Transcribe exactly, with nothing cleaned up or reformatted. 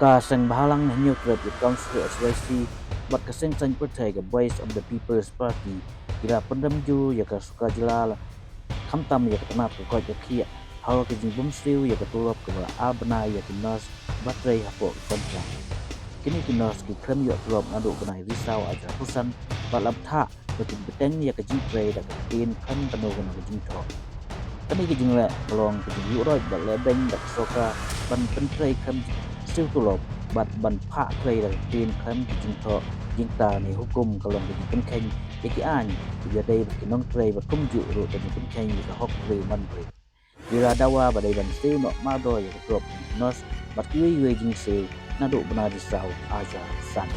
Ka seng bhalang Hynñiewtrep Youth Council S Y C bad ka seng saiñ pyrthei ka Voice of the People's Party ki la pynrem jur ïa ka sorkar jylla, khamtam ïa ka tnat ka koit ka khiah halor ka jingbymsiew ïa ka tulop kaba la ar bnai ïa ki nurse ba trei hapoh ka contract. Kine ki nurse ki khlem ïoh tulop naduh u bnai Risaw arhajar arphew san bad la bthah ba kin bteng ïa ka jingtrei da ka ktien khlem kano kano ka jingthoh. Kane ka jingleh ka long ka jingïuhroit bad lehbeiñ da ka sorkar ban pyntrei khlem siew tulop bad ban phah trei da ka ktien khlem ka jingthoh. Jingkta ne hukum ka long ka jingpynkheiñ ïa ki aiñ kiba ïadei bad ki nongtrei bad kumjuh ruh ka jingpynkheiñ ïa ka hok briew man briew. Ki la dawa ba dei ban siew noh mardor ïa ka tulop jong ki nurse bad kiwei kiwei jingsiew naduh u bnai Risaw arhajar arphew san.